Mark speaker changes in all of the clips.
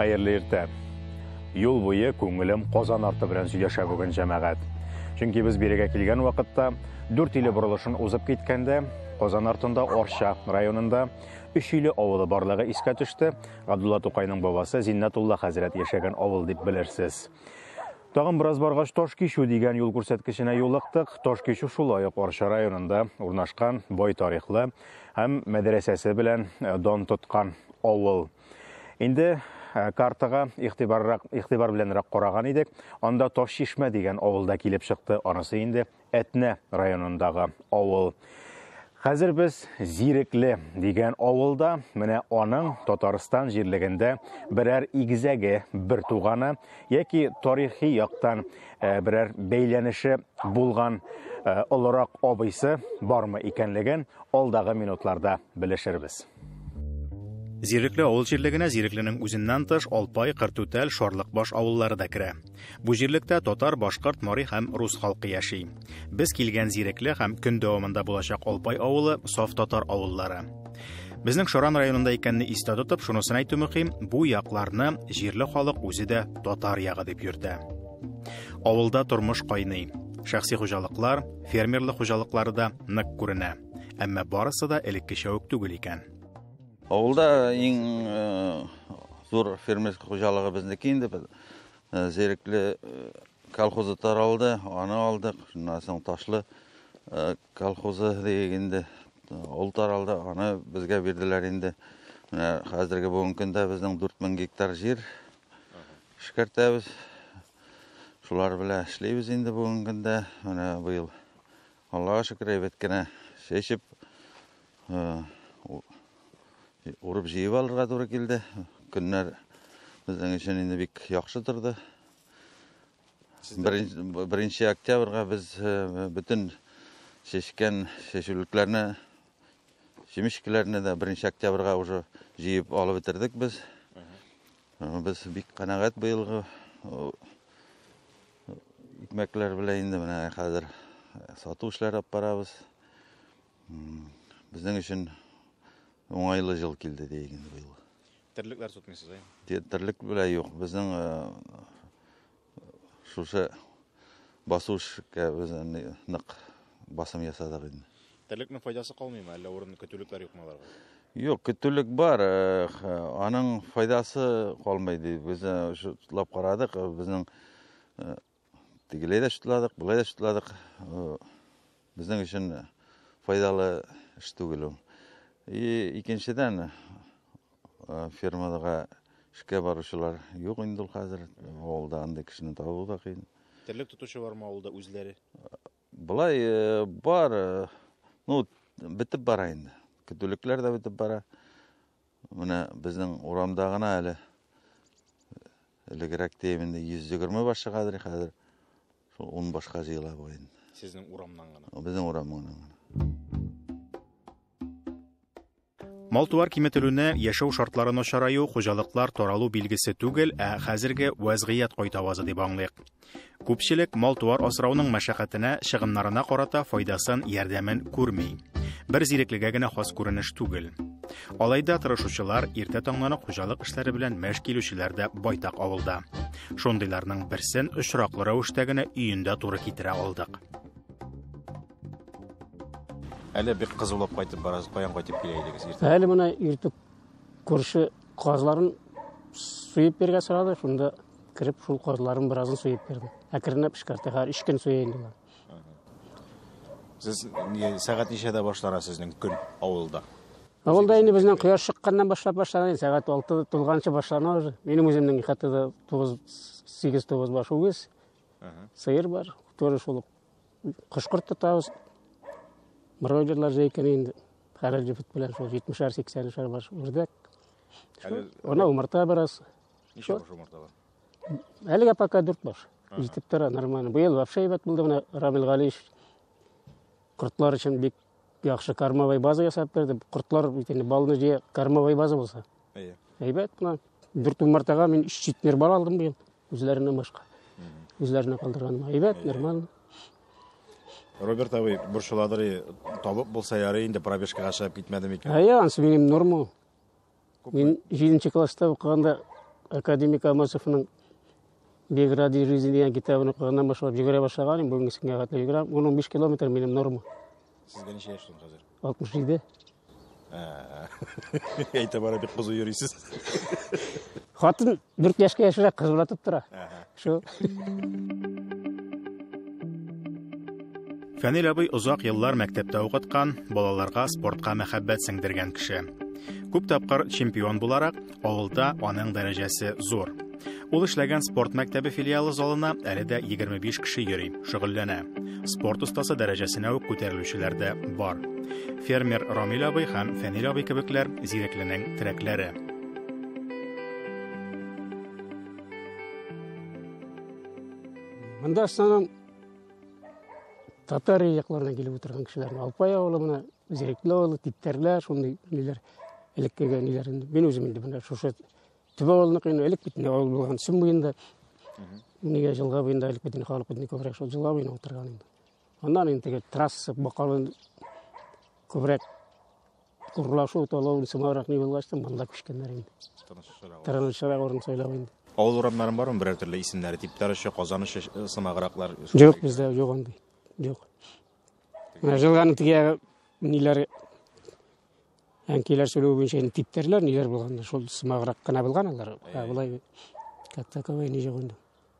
Speaker 1: Хәерле иртә. Юл буе күңелем Казан арты белән сөйләшә бүген җәмәгать. Чөнки без бирегә килгән вакытта Дүртөйле борылышын узып киткәндә Казан артында Арча районында Өчөйле авылы барлыгы искә төште. Габдулла Тукайның бабасы Зиннәтулла хәзрәт яшәгән авыл дип белерсез. Тагын бераз баргач Ташкичү дигән юл күрсәткеченә юлыктык. Ташкичү шулай ук Арча районында урнашкан бай тарихлы һәм мәдрәсәсе белән дан тоткан авыл. Инде картага игътибаррак, игътибар беләнрәк караган идек. Анда Ташчишмә дигән авыл да килеп чыкты. Анысы инде Әтнә районындагы авыл. Хәзер без Зирекле дигән авылда, менә аның Татарстан җирлегендә берәр игезәге, бер туганы яки тарихи яктан берәр бәйләнеше булган олырак абыйсы бармы икәнлеген алдагы минутларда белешербез. Зирекле авыл җирлегенә Зирекленең үзеннән тыш Алпай, Кыртүтәл, Шарлыкбаш авыллары да керә. Бу җирлектә татар, башкорт, мари һәм рус халкы яши. Без килгән Зирекле һәм көн дәвамында булачак Алпай авылы саф татар авыллары. Безнең Шаран районында икәнне истә тотып, шунысын әйтү мөһим, бу якларны җирле халык үзе дә татар ягы дип йөртә. Авылда тормыш кайный. Шәхси хуҗалыклар, фермерлык хуҗалыклары да нык күренә. Әмма барысы да элеккечә үк түгел икән.
Speaker 2: Авылда иң зур фермер хуҗалыгы безнеке инде. Без Зирекле колхозы таралды, аны алдык. Шуннан соң Ташлы колхозы диек инде, ул таралды, аны безгә бирделәр инде. Менә хәзерге бүгенге көндә безнең 4000 гектар җир эшкәртәбез. Шулар белән эшлибез инде бүгенге көндә. Менә быел Аллага шөкер, әйбәт кенә чәчеп, урып җыеп алырга туры килде. Көннәр безнең өчен инде бик яхшы торды. Беренче октябрьгә без бөтен чәчкән чәчүлекләрне, чемешкеләрне дә беренче октябрьгә уже җыеп алып бетердек без. Без бик канәгать быелгы икмәкләр белән инде менә хәзер сату эшләре алып барабыз. Безнең өчен уңайлы җыл килде диек инде быел.
Speaker 1: Терлекләр тотмыйсыз, әйе?
Speaker 2: Терлек белән юк. Безнең шушы басу эшкә без нык басым ясадык инде.
Speaker 1: Терлекнең файдасы калмыймы, әллә урын көтүлекләр юкмы аларга?
Speaker 2: Юк, көтүлек бар, аның файдасы калмый ди. Без шутлап карадык, безнең тегеләй дә шутладык, болай да шутладык. Безнең өчен файдалы эш түгел ул. И икенчедән, фермадага эшкә баручылар юк инде ул хәзер. Авылда андый кешене табу да кыен.
Speaker 1: Терлек тотучы бармы авылда үзләре?
Speaker 2: Болай бар, ну, бетеп бара инде. Көтүлекләр дә бетеп бара. Менә безнең урамда гына әле элегрәк дием инде 120 баш чыгадыр, хәзер шул 10 башка җыела бу инде.
Speaker 1: Сезнең урамнан гына?
Speaker 2: Безнең урамнан гына.
Speaker 1: Мал-туар киметелүне, яшәү шартлары начараю, хуҗалыклар таралу билгесе түгел, ә хәзерге вәзгыять кайтавазы дип аңлыйк. Күпчелек мал-туар асрауның мәшәкатенә, чыгымнарына карата файдасын, ярдәмен күрми. Бер зиреклегә генә хас күренеш түгел. Алай да тырышучылар, иртә таңнан ук хуҗалык эшләре белән мәш килүчеләр дә байтак авылда. Шундыйларның берсен очраклы рәвештә генә өендә туры китерә алдык. Әле бик кызулап кайтып барасыз, каян кайтып килә идегез иртә?
Speaker 3: Әле менә иртүк күрше казларын суеп биргә сорады, шунда кереп шул казларын беразын суеп бирдем. Әкренләп эшкәртә, хәзер 3 көн суя инде улар.
Speaker 1: Сез сәгать ничәдә башлана сезнең көн авылда?
Speaker 3: Авылда инде безнең кояш чыкканнан башлап башлана, инде сәгать 6 тулганчы башлана уже. Минем үземнең хатада 9, 8-9 баш үгез. Сыер бар, тоже шул кош-корт тотабыз. Бройлерлар җәй көне инде хәләл җефет белән шул җитмешәр, сиксәнешәр баш үрдәк. Ана умарта бераз.
Speaker 1: Ничә баш умарта бар?
Speaker 3: Әлегә пока 4 баш. Җитеп тора, нормально. Быел вообще әйбәт булды менә Рамил Галиевич. Кортлар өчен бик яхшы кормовой база ясап бирде. Кортлар бит инде балны җыя, кормовой база булса. Әйбәт менә. 4 умартага мин 3 центнер бал алдым быел. Үзләреннән башка. Үзләренә калдырганым. Әйбәт, нормально.
Speaker 1: Роберт абый борчыладыр, табып булса ярый инде, пробежкага чыгып китмәде микән?
Speaker 3: Әйе, ансы минем норма. Мин 7 класста укыганда Академик Амосовның «Бег ради жизни» дигән китабын укыганнан башлап йөгерә башлаган идем, бүгенге көнгә хәтле йөгерәм. 10-15 километр минем норма.
Speaker 1: Сезгә ничә яшь соң хәзер?
Speaker 3: 67.
Speaker 1: Әйтә бара бик кызу йөрисез.
Speaker 3: Хатын 4 яшькә яшьрәк, кыз була тора. Шул.
Speaker 1: Фәнил абый озак еллар мәктәптә укыткан, балаларга спортка мәхәббәт сеңдергән кеше. Күп тапкыр чемпион буларак, авылда аның дәрәҗәсе зур. Ул эшләгән спорт мәктәбе филиалы залына әле дә 25 кеше йөри, шөгыльләнә. Спорт остасы дәрәҗәсенә үк күтәрелүчеләр дә бар. Фермер Рамил абый һәм Фәнил абый кебекләр Зирекленең терәкләре.
Speaker 3: Монда основном татар якларынан килеп утырган кешеләр. Алпай авылы менә, Зирекле авылы, Типтәрләр, шундый ниләр, элеккеге ниләр инде. Мин үзем инде менә шушы Төбә авылыныкы инде, элек бит инде авыл булган, Сөм буенда. Нигә җылга буенда элек бит инде халык бит инде күбрәк шул җылга буена утырган инде. Аннан инде теге трасса Бакалы күбрәк урлашу, талау, сымаграк ни булгач та монда күчкәннәр инде.
Speaker 1: Тынычрак.
Speaker 3: Тынычрак урын сайлап инде.
Speaker 1: Авыл урамнарын бармы берәр төрле исемнәре, Типтәр очы, Казан очы сымаграклар?
Speaker 3: Юк, бездә юк андый. Юк. Менә җылганың теге ягы ниләре, әнкәйләр сөйләве буенча инде типтәрләр ниләр булган, шул сымаграк кына булган алар. Ә болай как таковой ни юк инде.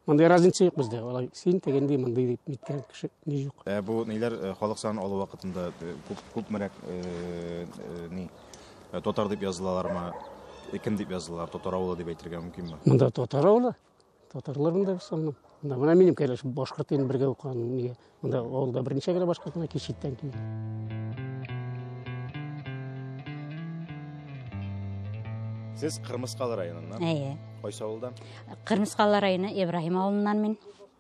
Speaker 3: Мондай разница юк бездә. Алай син тегенди, мондый дип ниткән кеше ни юк.
Speaker 1: Ә бу ниләр халык санын алу вакытында күпмерәк ни татар дип язылалармы? Кем дип язылалар? Татар авылы дип әйтергә мөмкинме?
Speaker 3: Монда татар авылы. Татарлар монда в основном. Монда менә минем кәләш башкорт инде бергә укыган нигә. Монда авылда берничә генә башкорт менә читтән килгән.
Speaker 1: Сез Кырмыскалы районыннан?
Speaker 4: Әйе.
Speaker 1: Кайсы авылдан?
Speaker 4: Кырмыскалы районы Ибраһим авылыннан мин.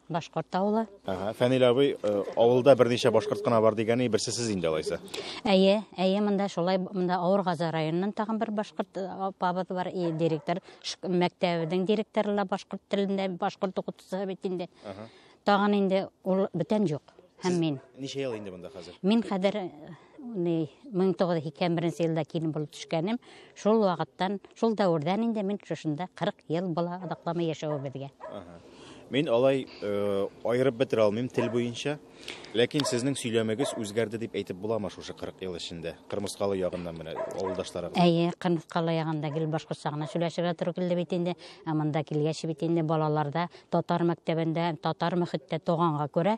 Speaker 4: Башкорт авылы.
Speaker 1: Ага, Фәнил абый, авылда берничә башкорт кына бар дигәне, берсе сез инде алайса.
Speaker 4: Әйе, әйе, монда шулай, монда Авыргазы районыннан тагын бер башкорт апабыз бар, и директор, мәктәбенең директоры ла башкорт телендә, башкорт укытучысы бит инде.
Speaker 1: Ага.
Speaker 4: Тагын инде ул бүтән юк. Һәм мин.
Speaker 1: Ничә ел инде монда хәзер?
Speaker 4: Мин хәзер ни, 1981 елда килен булып төшкәнем, шул вакыттан, шул дәвердән инде мин шушында 40 ел була озакламый яшәвебезгә.
Speaker 1: Ага. Мин алай аерып бетерә алмыйм тел буенча, ләкин сезнең сөйләмегез үзгәрде дип әйтеп буламы шушы 40 ел эчендә? Кырмыскалы ягыннан менә авылдашларыгыз.
Speaker 4: Әйе, Кырмыскалы ягында гел башкортча гына сөйләшергә туры килде бит инде. Ә монда килгәч бит инде балаларда татар мәктәбендә, татар мөхиттә туганга күрә,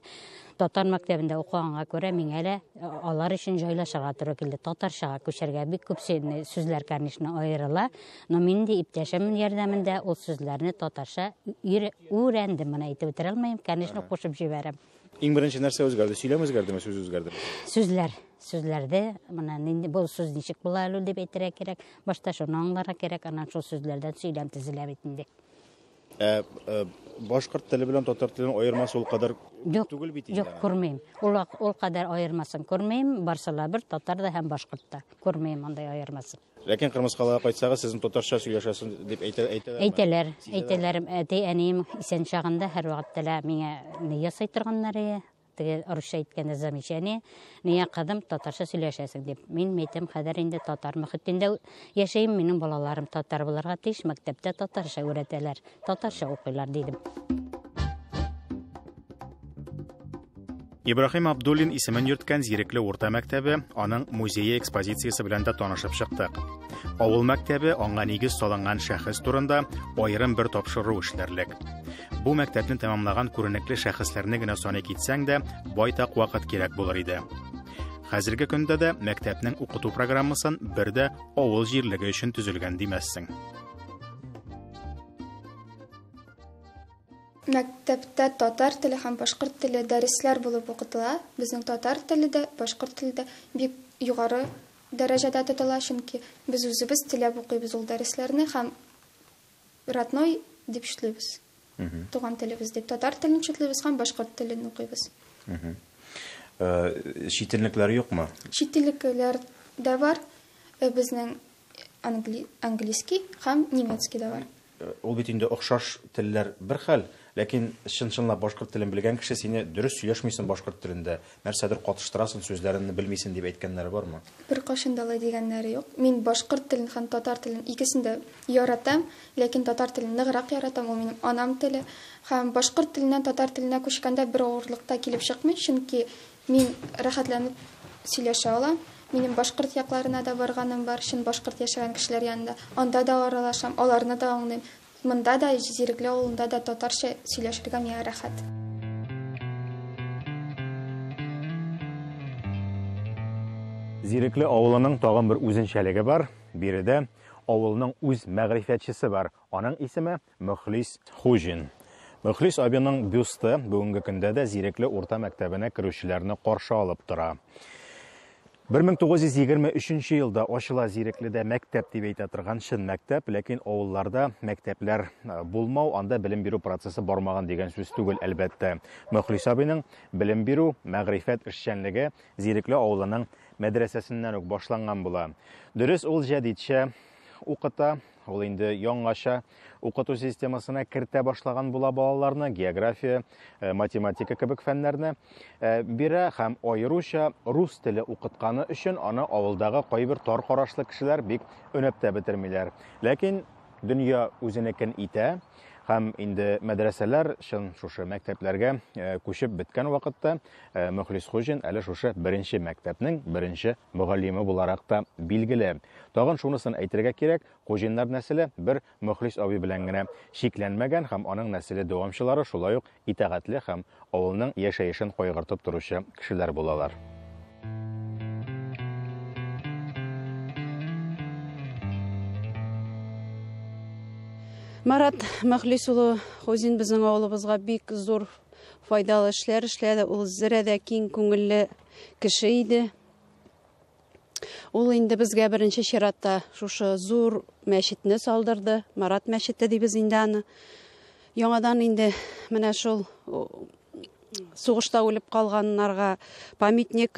Speaker 4: татар мәктәбендә укыганга күрә миңа лә алар өчен җайлашырга туры килде. Татарчага күчәргә бик күп сүзләр, конечно, аерыла. Но мин дә иптәшем ярдәмендә ул сүзләрне татарча өйрәндем. Моны әйтеп бетерә алмыйм, конечно, кушып җибәрәм.
Speaker 1: Иң беренче нәрсә үзгәрде? Сөйләм үзгәрдеме, сүз үзгәрдеме?
Speaker 4: Сүзләр. Сүзләрдә менә нинди бу сүз ничек була әле дип әйтергә кирәк. Башта шуны аңларга кирәк, аннан шул сүзләрдән сөйләм төзелә бит инде.
Speaker 1: Башкорт теле белән татар теленең аермасы ул кадәр
Speaker 4: Юк,
Speaker 1: түгел бит инде.
Speaker 4: Юк, күрмим. Ул кадәр аермасын күрмим. Барсы ла бер, татар да һәм башкорт та. Күрмим андай аермасын.
Speaker 1: Ләкин Кырмыскалыга кайтсагыз, сезнең татарча сөйләшәсен дип әйтәләрме?
Speaker 4: Әйтәләр,
Speaker 1: Сизәләрме?
Speaker 4: әйтәләр. Әти, әнием исән чагында һәр вакытта ла миңа ни ясый торганнар иде. Теге русча әйткәндә замечание, миңа кызым татарча сөйләшәсең дип. Мин әйтәм, хәзер инде татар мөхитендә яшәйм, минем балаларым татар булырга тиеш, мәктәптә татарча өйрәтәләр, татарча укыйлар дидем.
Speaker 1: Ибраһим Абдуллин исемен йөрткән Зирекле урта мәктәбе, аның музее экспозициясе белән дә танышып чыктык. Авыл мәктәбе аңа нигез салынган шәхес турында аерым бер тапшыру эшләрлек. Бу мәктәпне тәмамлаган күренекле шәхесләрне генә саный китсәң дә, байтак вакыт кирәк булыр иде. Хәзерге көндә дә мәктәпнең укыту программасын бер дә авыл җирлеге өчен төзелгән димәссең.
Speaker 5: Мәктәптә татар теле һәм башкорт теле дәресләр булып укытыла. Безнең татар теле дә, башкорт теле дә бик югары дәрәҗәдә тотыла, чөнки без үзебез теләп укыйбыз ул дәресләрне һәм родной дип чүтлибез. Туган телебез дип татар телен чүтлибез һәм башкорт телен укыйбыз.
Speaker 1: Читенлекләр юкмы?
Speaker 5: Читенлекләр дә бар. Безнең английский һәм немецкий да бар.
Speaker 1: Ул бит инде охшаш телләр бер хәл, ләкин чын-чынлап башкорт телен белгән кеше сине дөрес сөйләшмисең башкорт телендә, нәрсәдер катыштырасың, сүзләреңне белмисең дип әйткәннәре бармы?
Speaker 5: Беркайчан да алай дигәннәре юк. Мин башкорт телен һәм татар телен икесен дә яратам, ләкин татар телен ныграк яратам, ул минем анам теле. Һәм башкорт теленнән татар теленә күчкәндә бер авырлык та килеп чыкмый, чөнки мин рәхәтләнеп сөйләшә алам. Минем башкорт якларына да барганым бар, чын башкорт яшәгән кешеләр янында. Анда да аралашам, аларны да аңлыйм. Монда да, Зирекле авылында да татарча сөйләшергә миңа рәхәт.
Speaker 1: Зирекле авылының тагын бер үзенчәлеге бар. Биредә авылның үз мәгърифәтчесе бар. Аның исеме Мөхлис Хуҗин. Мөхлис абиның бюсты бүгенге көндә дә Зирекле урта мәктәбенә керүчеләрне каршы алып тора. 1923 елда ачыла Зирекледә мәктәп дип әйтә торган чын мәктәп, ләкин авылларда мәктәпләр булмау, анда белем бирү процессы бармаган дигән сүз түгел, әлбәттә. Мөхлис абыйның белем бирү, мәгърифәт эшчәнлеге Зирекле авылының мәдрәсәсеннән үк башланган була. Дөрес, ул җәдитчә укыта, ул инде яңача укыту системасына кертә башлаган була балаларны, география, математика кебек фәннәрне бирә һәм аеруча рус теле укытканы өчен аны авылдагы кайбер тар карашлы кешеләр бик өнәп тә бетермиләр. Ләкин дөнья үзенекен итә һәм инде мәдрәсәләр чын шушы мәктәпләргә күчеп беткән вакытта Мөхлис Хуҗин әле шушы беренче мәктәпнең беренче мөгаллиме буларак та билгеле. Тагын шунысын әйтергә кирәк, Хуҗиннар нәселе бер Мөхлис абый белән генә чикләнмәгән һәм аның нәселе дәвамчылары шулай ук итагатьле һәм авылның яшәешен кайгыртып торучы кешеләр булалар.
Speaker 6: Марат Мөхлис улы Хуҗин безнең авылыбызга бик зур файдалы эшләр эшләде. Ул зерә дә киң күңелле кеше иде. Ул инде безгә беренче чиратта шушы зур мәчетне салдырды. Марат мәчете дибез инде аны. Яңадан инде менә шул сугышта үлеп калганнарга памятник,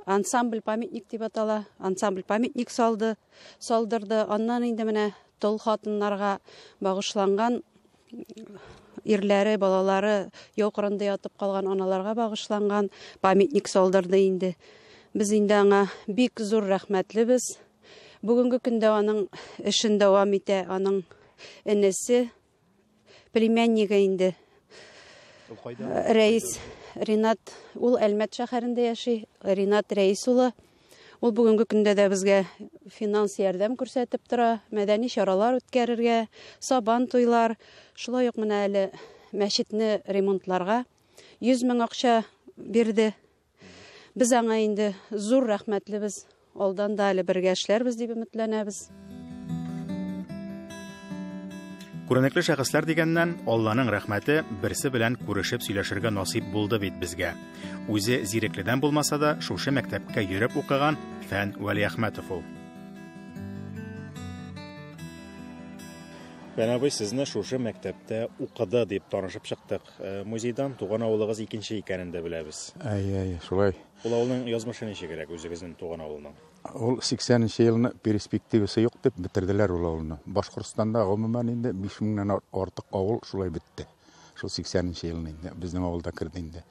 Speaker 6: ансамбль памятник дип атала. Ансамбль памятник салдырды. Аннан инде менә тол хатыннарга багышланган, ирләре, балалары яу кырында ятып калган аналарга багышланган памятник салдырды инде. Без инде аңа бик зур рәхмәтлебез. Бүгенге көндә аның эшен дәвам итә аның энесе, племяннигы инде. Рәис Ринат, ул Әлмәт шәһәрендә яши. Ринат Рәис улы. Ул бүгенге көндә дә безгә финанс ярдәм күрсәтеп тора, мәдәни чаралар үткәрергә, сабан туйлар, шулай ук менә әле мәчетне ремонтларга 100 мең акча бирде. Без аңа инде зур рәхмәтлебез. Алдан да әле бергә эшләрбез дип өметләнәбез.
Speaker 1: Күренекле шәхесләр дигәннән, Алланың рәхмәте берсе белән күрешеп сөйләшергә насыйп булды бит безгә. Үзе Зирекледән булмаса да, шушы мәктәпкә йөреп укыган Фән Вәлиәхмәтов ул. Фән абый, сезне шушы мәктәптә укыды дип танышып чыктык. Музейдан туган авылыгыз икенче икәнен дә беләбез.
Speaker 7: Әй, әй, шулай.
Speaker 1: Ул авылның язмышы ничегрәк, үзегезнең туган авылның?
Speaker 7: Ул сиксәненче елны перспективасы юк дип бетерделәр ул авылны. Башкортстанда гомумән инде биш меңнән артык авыл шулай бетте. Шул сиксәненче елны инде безнең авылда керде инде.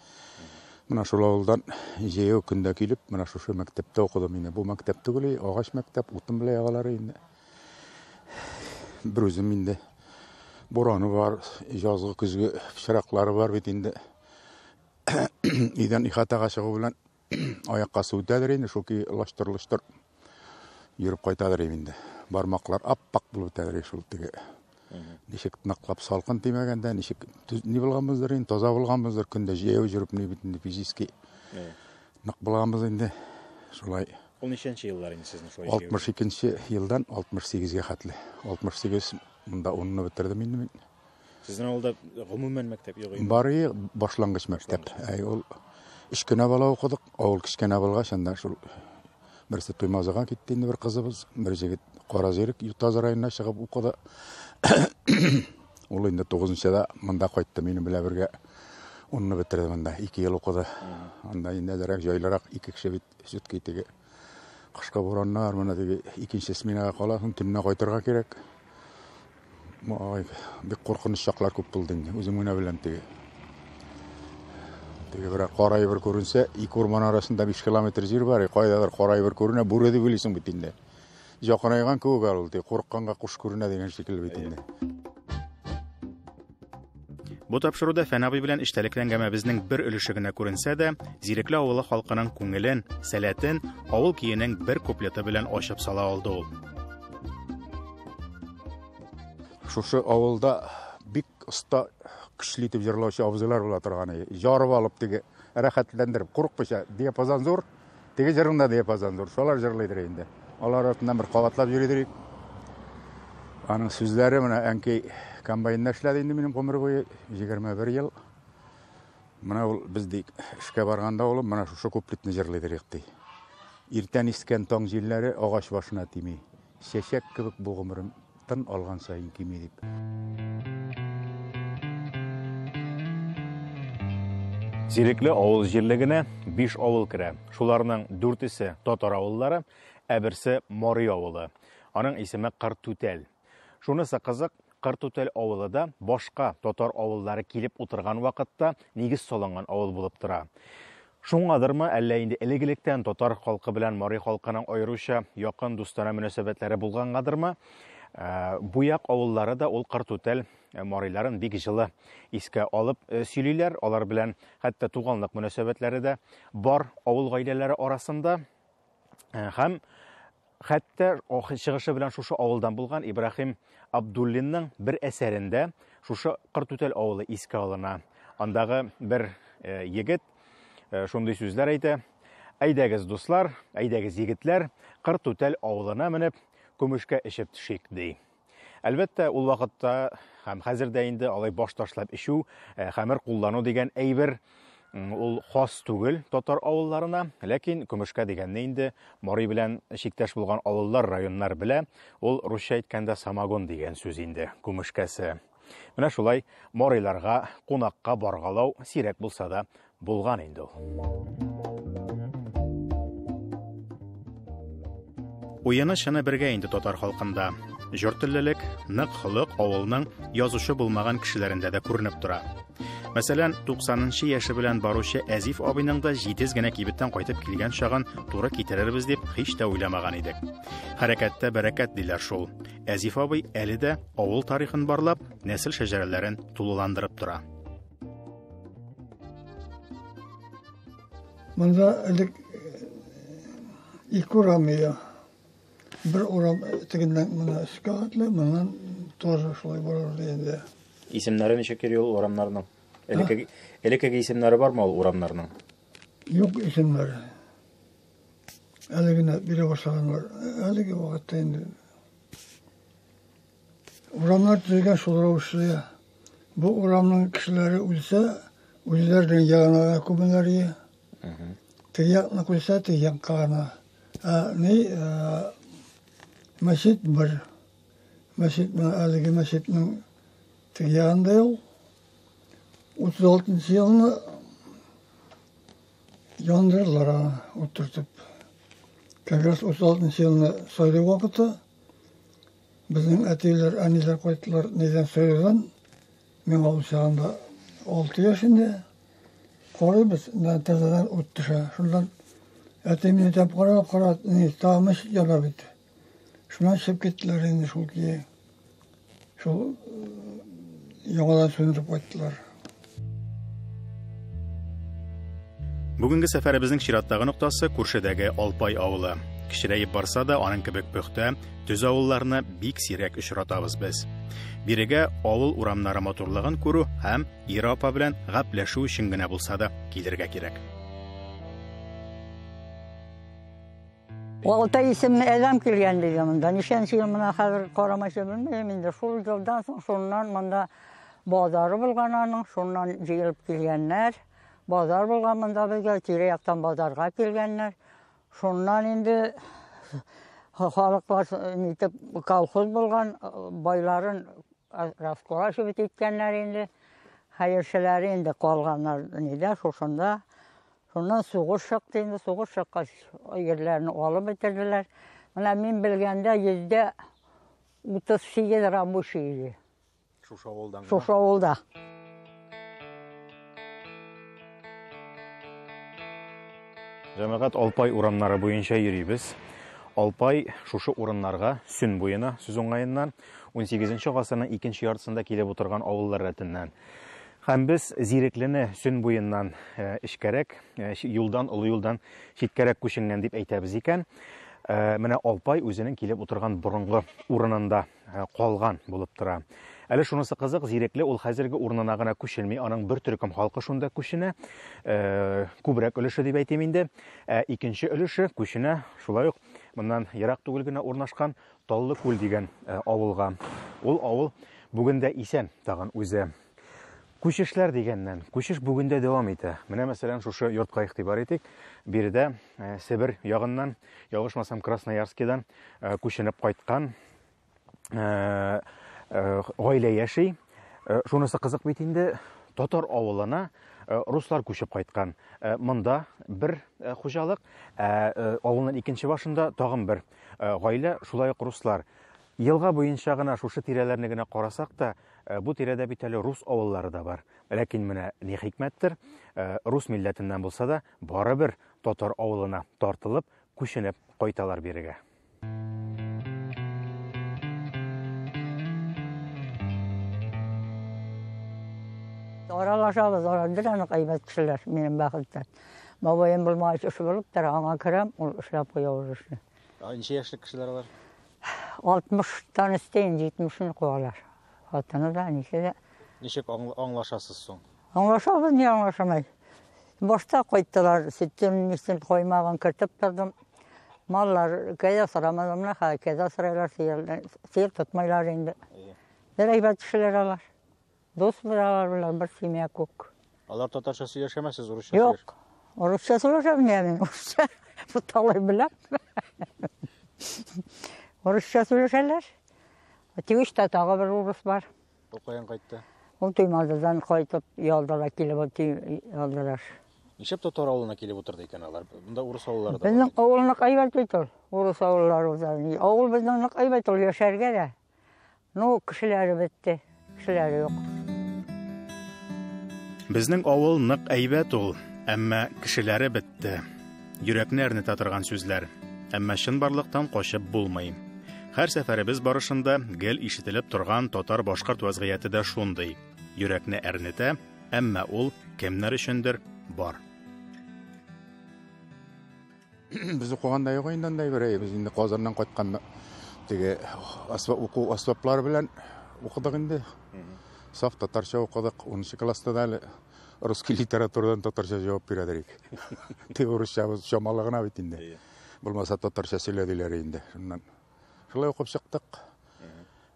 Speaker 7: Менә шул авылдан җәяү көндә килеп, менә шушы мәктәптә укыдым инде. Бу мәктәп түгел, агач мәктәп, утын белән ягалар инде. Бер үзем инде. Бураны бар, язгы көзге пычраклары бар бит инде. Өйдән ихатага чыгу белән аякка су үтәдер инде, шул ки лаштыр-лаштыр йөреп кайтадыр инде. Бармаклар аппак булып үтәдер шул теге. Ничек ныклап салкын тимәгәндә, ничек ни булганбыздыр инде, таза булганбыздыр, көндә җәяү йөреп ни бит инде физически нык булганбыз инде. Шулай.
Speaker 1: Ул ничәнче еллар инде сезнең шулай җәяү?
Speaker 7: Алтмыш икенче елдан алтмыш сигезгә хәтле. Алтмыш сигез монда унны бетердем инде мин.
Speaker 1: Сезнең авылда гомумән мәктәп юк иде?
Speaker 7: Бар иде, башлангыч мәктәп. Әй, ул өч кенә бала укыдык. Авыл кечкенә булгач, анда шул берсе Туймазыга китте инде бер кызыбыз, бер җегет Каразирек Ютазы районына чыгып укыды. Ул инде тугызынчыда монда кайтты, минем белән бергә унны бетерде монда, 2 ел укыды. Анда инде әзрәк җайлырак, 2 кеше бит все-таки теге кышкы бураннар, менә теге икенче сменага каласың, төнлә кайтырга кирәк. Ай, бик куркыныч чаклар күп булды инде. Үзем генә беләм теге. Теге бер кара әйбер күренсә, ике урман арасында 5 километр җир бар, кайдадыр кара әйбер күренә, бүре дип уйлыйсың бит инде. Якынайган кебек әле ул, курыкканга куш күренә дигән шикелле бит инде.
Speaker 1: Бу тапшыруда Фән абый белән эчтәлекле әңгәмәбезнең бер өлеше генә күренсә дә, Зирекле авылы халкының күңелен, сәләтен авыл көенең бер куплеты белән ачып сала алды ул.
Speaker 7: Шушы авылда бик оста көчле итеп җырлаучы абзыйлар була торган иде. Жарып алып теге рәхәтләндереп, курыкмыйча, диапазон зур, теге җырның да диапазон зур. Шулар җырлыйдыр инде. Алар артыннан бер кабатлап йөридер. Аның сүзләре менә әнкәй комбайнда эшләде инде минем гомер буе 21 ел. Менә ул без ди эшкә барганда улым менә шушы куплетны җырлыйдыр ди. Иртән искән таң җилләре агач башына тими. Чәчәк кебек бу гомерем тын алган саен кими дип.
Speaker 1: Зирекле авыл җирлегенә 5 авыл керә. Шуларның 4-се татар авыллары, ә берсе Мари авылы. Аның исеме Кыртүтәл. Шунысы кызык, Кыртүтәл авылы да башка татар авыллары килеп утырган вакытта нигез салынган авыл булып тора. Шуңадырмы, әллә инде элек-электән татар халкы белән мари халкының аеруча якын дустанә мөнәсәбәтләре булгангадырмы, бу як авыллары да ул Кыртүтәл мариларын бик җылы искә алып сөйлиләр. Алар белән хәтта туганлык мөнәсәбәтләре дә бар авыл гаиләләре арасында. Һәм хәтта чыгышы белән шушы авылдан булган Ибраһим Абдуллинның бер әсәрендә шушы Кыртүтәл авылы искә алына. Андагы бер егет шундый сүзләр әйтә: "Әйдәгез, дуслар, әйдәгез, егетләр, Кыртүтәл авылына менеп, көмешкә эчеп төшик", ди. Әлбәттә, ул вакытта һәм хәзер дә инде алай баш ташлап эчү, хәмер куллану дигән әйбер ул хас түгел татар авылларына, ләкин көмешкә дигәнне инде Мари белән чиктәш булган авыллар, районнар белә. Ул русча әйткәндә самогон дигән сүз инде, көмешкәсе. Менә шулай мариларга кунакка баргалау сирәк булса да булган инде ул. Уены чыны бергә инде татар халкында. Җор теллелек, нык холык авылның язучы булмаган кешеләрендә дә күренеп тора. Мәсәлән, 90нчы яше белән баручы Әзиф абыйның да җитез генә кибеттән кайтып килгән чагын туры китерербез дип һич тә уйламаган идек. Хәрәкәттә бәрәкәт диләр шул. Әзиф абый әле дә авыл тарихын барлап, нәсел шәҗәрәләрен тулыландырып тора.
Speaker 8: Монда элек ике урам иде. Бер урам тегеннән менә өскә хәтле, моннан тоже шулай барыр инде.
Speaker 1: Исемнәре ничек йөри ул урамнарның? Элеккеге исемнәре бармы ул урамнарның?
Speaker 8: Юк исемнәре. Әле генә бирә башлаганнар. Әлеге вакытта инде урамнар төзелгән шул рәвешле. Бу урамның кешеләре үлсә, үзләренең ягына гына күмәләр ие. Теге якны куйса, теге якка гына. Ә ни, мәчет бер. Мәчет менә әлеге мәчетнең теге ягында ул. 36 елны яндырдылар аны, утыртып. Как раз 36 елны сайлау вакыты. Безнең әтиләр, әниләр кайттылар нидән сайлаудан. Миңа ул чагында 6 яшь инде. Карыйбыз, тәрәзәдән ут төшә. Шуннан әти мине тәп кара, кара, ни, тагы мәчет яна бит. Шуннан чыгып киттеләр инде шул көе. Шул яңадан сүндереп кайттылар.
Speaker 1: Бүгенге сәфәребезнең чираттагы ноктасы күршедәге Алпай авылы. Кечерәеп барса да, аның кебек пөхтә, төз авылларны бик сирәк очратабыз без. Бирегә авыл урамнары матурлыгын күрү һәм Ира апа белән гәпләшү өчен генә булса да килергә кирәк.
Speaker 9: Алтай исемле адәм килгән диде монда. Ничәнче ел менә хәзер карамайча белмим инде. Шул елдан соң шуннан монда базары булган аның, шуннан җыелып килгәннәр. Базар булган монда безгә, тирә-яктан базарга килгәннәр. Шуннан инде халыклар нитеп колхоз булган, байларын раскулачивать иткәннәр инде. Хәерчеләре инде калганнар нидә, шушында. Шуннан сугыш чыкты инде, сугыш чыккач, җирләрне алып бетерделәр. Менә мин белгәндә 38% рабочий иде.
Speaker 1: Шушы авылдан.
Speaker 9: Шушы авылда.
Speaker 1: Җәмәгать Алпай урамнары буенча йөрибез. Алпай шушы урыннарга Сөн буена сүз уңаеннан 18 гасырның икенче яртысында килеп утырган авыллар рәтеннән. Һәм без Зиреклене Сөн буеннан э, эчкәрәк, э, юлдан, олы юлдан читкәрәк күченгән дип әйтәбез икән. Э, менә Алпай үзенең килеп утырган борынгы урынында Э, калган булып тора. Әле шунысы кызык, Зирекле ул хәзерге урынына гына күченми, аның бер төркем халкы шунда күченә, э, күбрәк өлеше дип әйтим инде. Ә икенче өлеше күченә шулай ук моннан ерак түгел генә урнашкан Таллы күл дигән э, авылга. Ул авыл бүген дә исән тагын үзе. Күчешләр дигәннән, күчеш бүген дә дәвам итә. Менә мәсәлән шушы йортка игътибар итик. Биредә Себер ягыннан, ялгышмасам Красноярскидан күченеп кайткан Э, э, гаилә яши. Э, шунысы кызык бит инде, татар авылына руслар күчеп кайткан. Монда бер хуҗалык, ә авылның икенче башында тагын бер гаилә, шулай ук руслар. Елга буенча гына шушы тирәләрне генә карасак та, бу тирәдә бит әле рус авыллары да бар. Ләкин менә ни хикмәттер, рус милләтеннән булса да, барыбер татар авылына тартылып, күченеп кайталар бирегә.
Speaker 9: Аралашабыз, аралашабыз, аны әйбәт кешеләр, минем бәхеттән. Бабаем булмагач, эш булып тора, аңа керәм, ул эшләп куя ул эшне.
Speaker 1: Ничә яшьлек кешеләр алар?
Speaker 9: 60-тан өсте инде, 70-не куалар. Хатыны да, әнисе дә.
Speaker 1: Ничек аңлашасыз соң?
Speaker 9: Аңлашабыз, ни аңлашамай. Башта кайттылар, сөтен, нисен, каймагын кертеп тордым. Маллар кәйдә сорамадым, менә хәзер кәйдә сорайлар, сыер, сыер тотмайлар инде. Бер әйбәт кешеләр алар. Дус без алар белән бер семья күк.
Speaker 1: Алар татарча сөйләшәме, сез урысча
Speaker 9: Юк. Урысча сөйләшәм мин, урысча. Талай беләм. Урысча сөйләшәләр. Тегештә тагы бер урыс бар.
Speaker 1: Ул каян кайтты?
Speaker 9: Ул Туймазыдан кайтып, ялдыра килеп алдылар.
Speaker 1: Нишләп татар авылына килеп утырды икән алар? Монда урыс авыллары да бар.
Speaker 9: Безнең авыл нык әйбәт бит ул. Урыс авыллары уза. Авыл безнең нык әйбәт ул, яшәргә дә. Ну, кешеләре бетте. Кешеләре юк.
Speaker 1: Безнең авыл нык әйбәт ул, әмма кешеләре бетте. Йөрәкне әрнетә торган сүзләр. Әмма чынбарлыктан качып булмый. Һәр сәфәребез барышында гел ишетелеп торган татар-башкорт вәзгыяте дә шундый. Йөрәкне әрнетә, әмма ул кемнәр өчендер бар.
Speaker 7: Без укыганда юк инде андай бер әй. Без инде Казаннан кайткан теге уку әсбаплары белән укыдык инде. Саф татарча укыдык. 10 класста да әле русский литературадан татарча җавап бирәдер идек. Тик урысчабыз чамалы гына бит инде. Булмаса татарча сөйлә диләр инде. Шуннан шулай укып чыктык.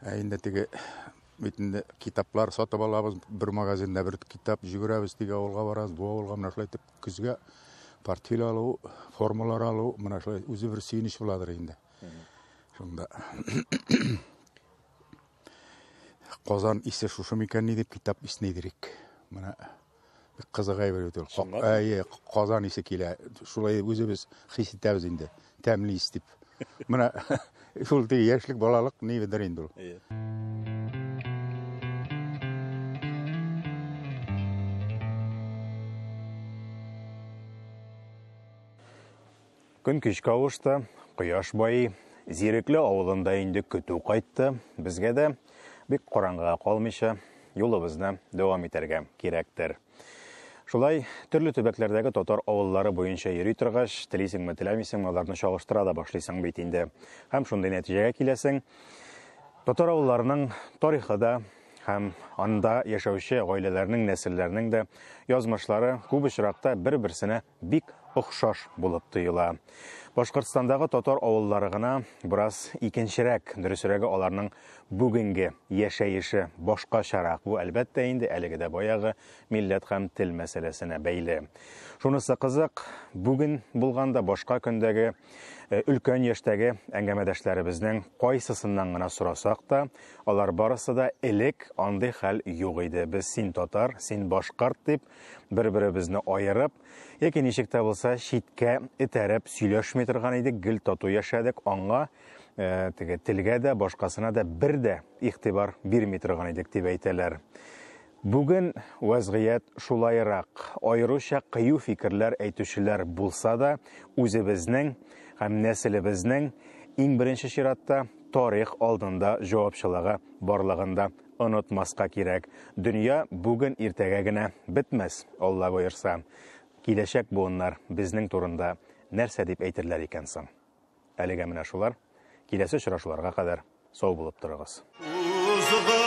Speaker 7: Ә инде теге бит инде китаплар сатып алабыз, бер магазинда бер китап җигерәбез, теге авылга барабыз, бу авылга менә шулай итеп көзгә портфель алу, формалар алу, менә шулай үзе бер сөенеч буладыр инде. Шунда Казан исе шушы микән ни дип китап иснидерик. Менә бик кызык әйбер бит ул. Әйе, Казан исе килә. Шулай үзебез хис итәбез инде. Тәмле ис дип. Менә шул теге яшьлек, балалык нидер инде ул.
Speaker 1: Көн кичкә авышты, кояш байый. Зирекле авылында инде көтү кайтты. Безгә дә бик караңгыга калмыйча юлыбызны дәвам итәргә кирәктер. Шулай төрле төбәкләрдәге татар авыллары буенча йөри торгач, телисеңме, теләмисеңме, аларны чагыштыра да башлыйсың бит инде. Һәм шундый нәтиҗәгә киләсең. Татар авылларының тарихы да һәм анда яшәүче гаиләләрнең, нәселләрнең дә язмышлары күп очракта бер-берсенә бик охшаш булып тоела. Башкортстандагы татар авыллары гына бераз икенчерәк, дөресрәге аларның бүгенге яшәеше башкачарак. Бу, әлбәттә инде, әлеге дә баягы милләт һәм тел мәсьәләсенә бәйле. Шунысы кызык, бүген булганда башка көндәге э, өлкән яшьтәге әңгәмәдәшләребезнең кайсысыннан гына сорасак та, алар барысы да элек андый хәл юк иде. Без син татар, син башкорт дип бер-беребезне аерып, яки ничек тә булса читкә этәреп сөйләшми торган идек, гел тату яшәдек, аңа э, теге телгә дә, башкасына да бер дә игътибар бирми торган идек дип әйтәләр. Бүген вәзгыять шулайрак. Аеруча кыю фикерләр әйтүчеләр булса да, үзебезнең һәм нәселебезнең иң беренче чиратта тарих алдында җавапчылыгы барлыгын да онытмаска кирәк. Дөнья бүген иртәгә генә бетмәс, Алла боерса. Киләчәк буыннар безнең турында нәрсә дип әйтерләр икән соң? Әлегә менә шулар. Киләсе очрашуларга кадәр сау булып торыгыз.
Speaker 10: Узган